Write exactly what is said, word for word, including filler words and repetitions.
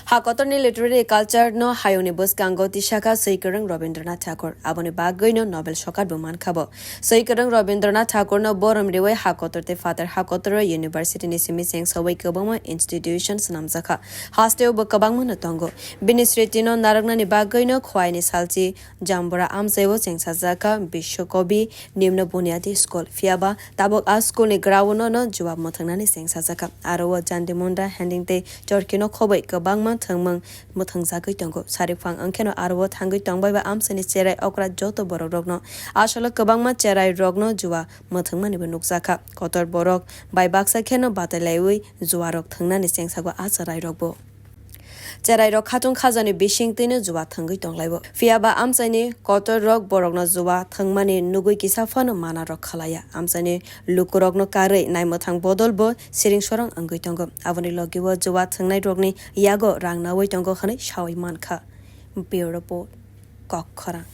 Ha kotorni literary culture no hayungni bwskango tisakha swi kwrwng Rabindranath Tagore. Aboni bagwino Nobel sokat bo mankha bo. Swi kwrwng Rabindranath Tagore no borom riwi ha kotor tei phatar ha kotoro university ni simi chengsawi kwbangma institution swnamjakha. Hasteo bo kwbangma no tongo. Bini sriti no narwknani bagwino Khwaini salchi Jambura amchaio chengsajakha Biswakobi Nimno Bunyadi School. Phiyaba tabuk a school ni ground no juwa mwthwngnani chengsajakha. Aro o Jandi Munda, Handing tei Chorkino khoboi kwbangma thwngmung mwthwngjagwi tongo. Sariphang wngkheno aro o thangwi tongbaiba amchaini cherai okra joto borok rokno. Asolo kwbangma cherai rokno juwa mwthwngmani bo nukjakha. Kotor borok bai baksa kheno batai laiwi juwa rok thwngnani chengsago a cherai rokbo. Cherai rok khatung khajani bising twino juwa thwngwi tonglaibo. Phiyaba amchaini kotor rok borokno juwa thwngmani nugwi kisa phano mana rok khalaya. Amchaini lukurokno karwi naimwthang bodol bo siring sorong wngwi tongo. Aboni logi o juwa thwngnai rokni yago rang nawi tongo hwnwi sawi mankha. Bureau Report, Kokkhorang.